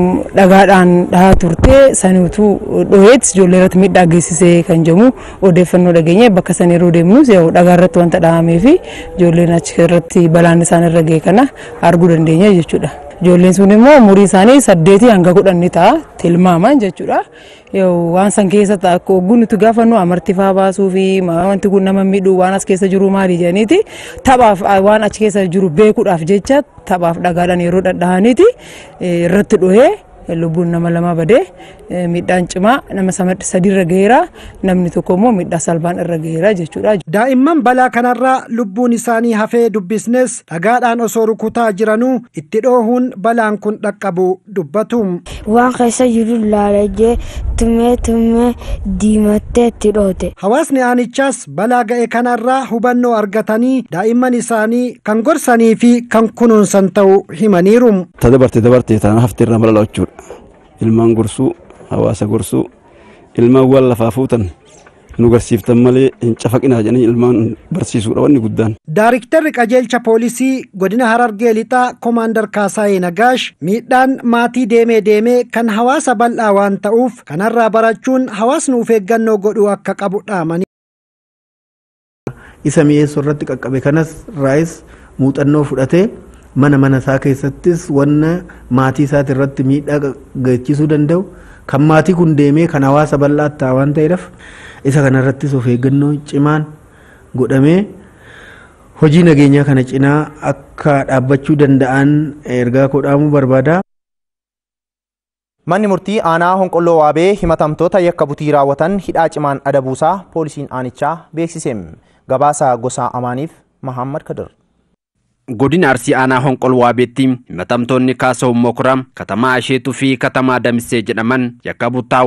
Dhagaadhaan dhahaa turte saniitu dhoheet ijoollee irratti miidhaa geessisee kan jedhamu odeeffannoo dhageenye. Bakka san yeroo deemnus dhagaa irratti wanta dhahamee fi ijoolleen achi irratti balaan isaan irra ga'e kana arguu dandeenya jechuudha. Ijoolleen sun immoo umurii isaanii 8 hanga 10 ni ta'a tilmaaman jechuudha. Waan san keessa akka ogguu nuti gaafannu amartii fa'aa baasuu fi wanti kun nama miidhuu, waan as keessa jiru maali jedhaniiti, taphaaf waan achi keessa jiru beekuudhaaf jecha taphaaf dhagaadhaan yeroo dhadhahaniiti irratti dhohee lubbuun nama 2 badee, miidhaan cimaa nama 3 irra gaheera, namni tokko immoo miidhaa salphaan irra gaheera jechuudha. Daa'imman balaa kanarraa lubbuun isaanii hafee dubbisnes dhagaadhaan osoo rukutaa jiranuu itti dhoohuun balaan kun dhaqqabu dubbatu. Waan keessa jiru ilaalee jee tumee tumee diimattee itti dhoote. Hawaasni aanichaas balaa ga'e kanarraa hubannoo argatanii daa'imman isaanii kan gorsanii fi kan kunuunsan ta'uu himaniiru. Ta dabarte dabarte, taana hafte irraa mala jechuudha. Ilmaan gorsuu, hawaasa gorsuu, ilmaan waan lafaa fuutan nu garsiiftan malee hin cafaqinaa jedhanii ilmaan barsiisuudha wanni guddaan. Daariktarri qajeelcha poolisii godina Harargee Lixaa Koomaandar Kaasaayee Nagaash miidhaan maatii deemee deemee kan hawaasa bal'aa waan ta'uuf kanarraa barachuun hawaasni of eeggannoo godhuu akka qabu dhaamani. Isa mi'eessuu irratti qaqqabe kanas raayis muuxannoo fudhatee mana mana isaa keessattis wanna maatii isaati irratti miidhaa geessisuu danda'u kan maatii kun deemee kan hawaasa bal'aatti ta'a waan ta'eedhaaf, isa kanarrattis of eeggannoo cimaan godhamee hojii nageenyaa kana cinaa akka dhaabbachuu danda'an ergaa koo dhaamuu barbaada. Manni murtii aanaa Honqolloo Waabee himatamtoota yakka butii raawwatan hidhaa cimaan adabuusaa poolisiin aanichaa beeksise. Gabaasa Gosaa Amaaniif Mahammad Kadir. Godina Arsii aanaa Honqol Waabeetti himatamtoonni Kaasa'u Mokura, Katamaa Asheetuu fi Katamaa Damisee jedhaman yakka buttaa